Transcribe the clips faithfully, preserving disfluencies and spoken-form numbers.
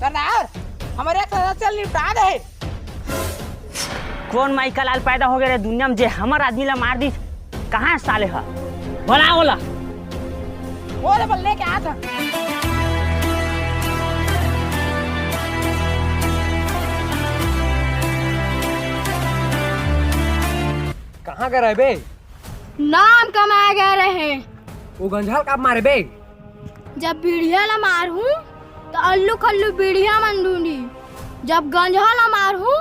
सरदार, हमर एक सदस्य ल निपटा दे। कौन माई का लाल पैदा हो गए रे दुनिया में, जे हमर आदमी ला मार दिस? कहाँ है साले हा? बला ओला। ओला बल लेके आ था। कहाँ गए रहे बे? नाम कमाए गए रहे। वो गंझाल काब मारे बे? जब बीड़िया ला मारहूँ, त अल्लू खल्लू बीड़िया मन ढूंढी। जब गंझा ला मारहूँ,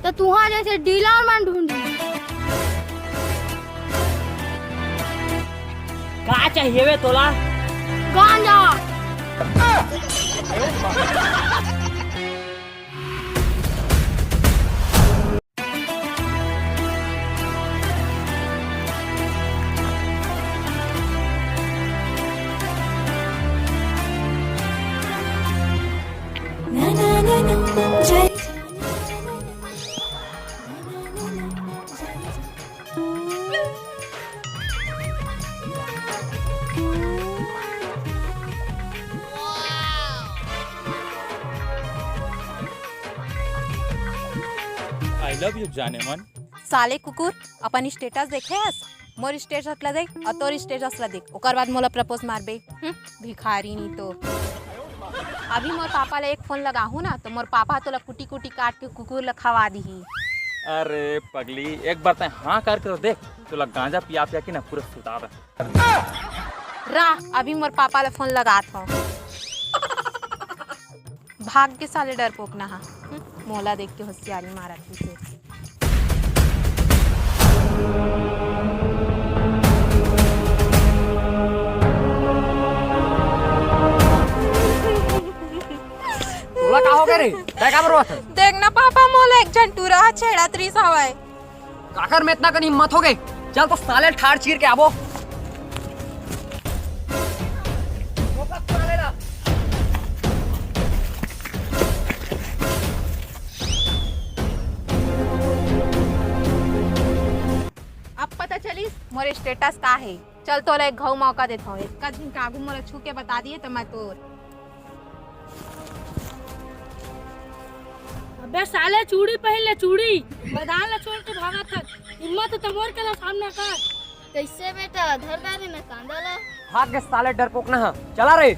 त तुहा जैसे डीलर मन ढूंढी। का चाहिए बे तोला? गांजा। I love you, जाने मन। साले कुकुर, अपन स्टेटस देखे हस? मोर स्टेटस ला देख अउ तोर स्टेटस ला देख, ओकर बाद मोला प्रपोज मारबे। हम्म, भिखारी नी तो। अभी मोर पापा ला एक फोन लगाहूँ ना, तो मोर पापा तोला कुटी कुटी काट के कुकुर ला खवा दिही। अरे पगली, एक बार तैं हाँ करके तो देख, तोला गांजा पिया पिया के ना पूरा सुता दे। रा, अभी मोर पापा ला फोन लगात हूँ। भाग के साले डरपोक ना हा। हम्म, मोला देख के होशियारी मारत हे। तोला का हो गए रे? तैं का बरवात हस? देख ना पापा, मोला एक झन टूरा ह छेड़त रिस हवय। काकर में इतना कन हिम्मत हो गए? चल तो साले ठाड़ चीर के आबो। अब पता चलिस मोर स्टेटस का हे। चल तोला एक घऊ मौका देथव, एक झिन के आगू मोला छू के बता दिए त मैं तोर। अबे साले, चूड़ी पहन ले, चूड़ी। मैदान ला छोड़ के भागत हस, हिम्मत हे त मोर के ला सामना कर। कैसे बेटा, धर डारे न कांदा ला। भाग के साले डरपोक ना हा, चला रे।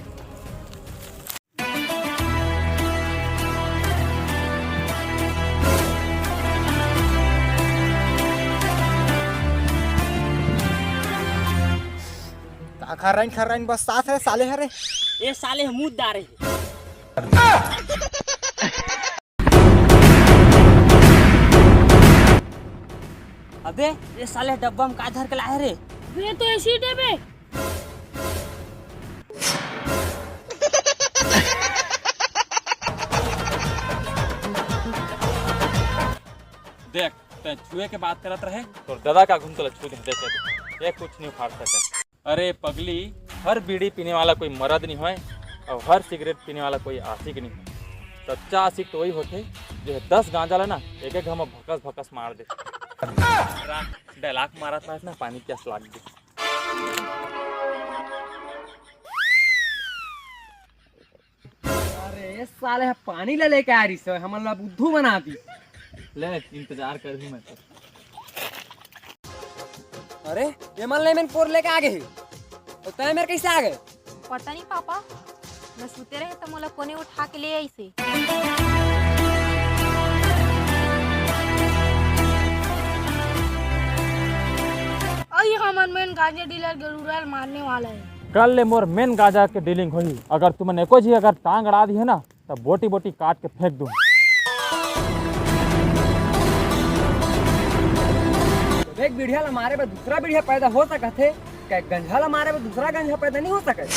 का खर्राइन खर्राइन बस्सात हे साले हरे? ए साले ह मुंह दारे हे। अबे, ए साले डब्बा में का धर के लाए रे? ये तो एसिड हे बे। देख, तैं छुए के बात करत रहे, तोर ददा का घुम तोला छू दे, देख, देख, ये कुछ नहीं उखाड़ सके। अरे पगली, हर बीड़ी पीने वाला कोई मरद नहीं होय, अउ हर सिगरेट पीने वाला कोई आशिक नहीं होय। सच्चा आशिक तो वही होथे, जो दस गांजा ला ना, एक एक घमा भकस भकस मार दे। रा, dialogue मारत मारत ना पानी प्यास लाग गे। अरे, ए साले ह पानी ले लेके आ रहिस हे, हमन ला बुद्धू बना दी। ले, इंतजार कर ही मैं तो। अरे, ये मन ले मन पोर लेके आ गए हे। तो तय मेरे कैसे आ गए? पता नहीं पापा, मैं सुते रहे तो मोला कोने उठा के ले आइसे। अई हमन मेन गांजा डीलर के लुराल मारने वाला है। कल ले मोर मेन गांजा के डीलिंग होही। अगर तुमन एको झी अगर टांग अड़ा दिहे ना, तब बोटी बोटी काट के फेंक दूं। एक बीड़िया ला मारे बर दूसरा बीड़िया पैदा हो सकत हे, का एक गंझा ला मारे बर दूसरा गंझा पैदा नहीं हो सकत?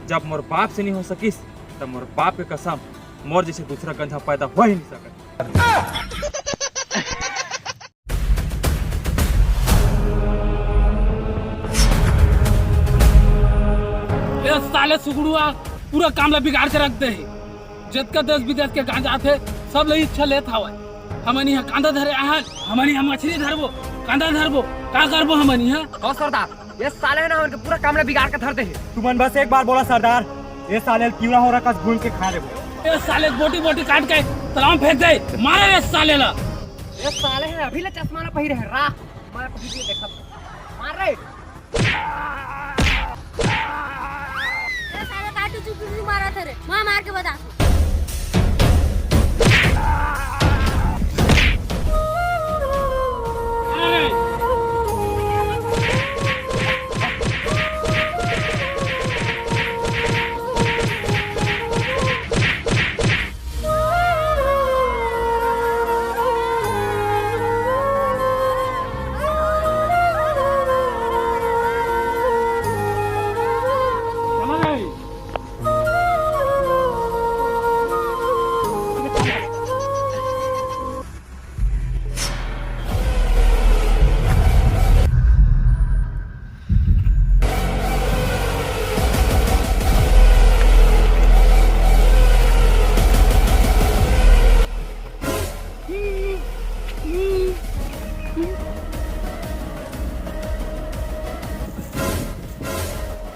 जब मोर बाप से नहीं हो सकिस, तब मोर बाप के कसम, मोर जैसे दूसरा गंझा पैदा हो ही नहीं सकत। ए साले सुगड़ुआ, पूरा काम ला बिगाड़ के रख दे हे। जतका देश विदेश के गांजा आथे, सब ले इच्छा लेत हवय। हमन इहाँ कांदा धरे आहन, हमन इहाँ मछली धरबो, कांदा धरबो, का करबो हमन इहाँ? हो सरदार, ये साले ना हमन के पूरा काम ला बिगाड़ के धर दे हे। तुमन बस एक बार बोला सरदार, ए साले ल किउरा होरा कस भून के खा देबो। ए साले बोटी बोटी काट के तालाब में फेंक दे, मारे रे साले ला। ए साले हे अभी ले चश्मा ला पहिरे हे रा, मैं पहिर के देखत हूँ। मार रे। ए साले काटू चुप चुप मारा थे रे, मार मार के बता।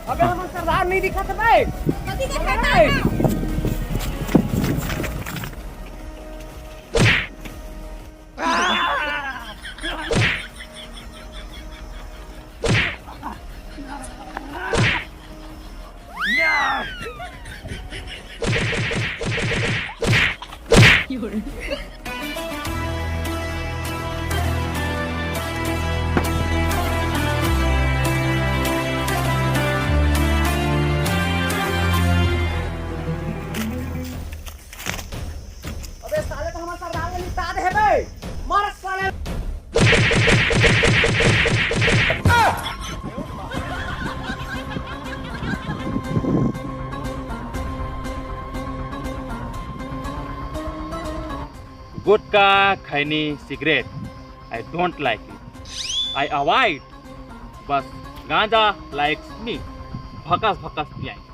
अबे हमर सरदार नहीं दिखत हे बे। कथी के सरदार? अबे साले तो हमर सरदार ला निपटा दे हे बे। मार साले। गुटखा, खैनी, cigarette, I don't like it. I avoid. बस गांजा likes me. भकस भकस पियाई.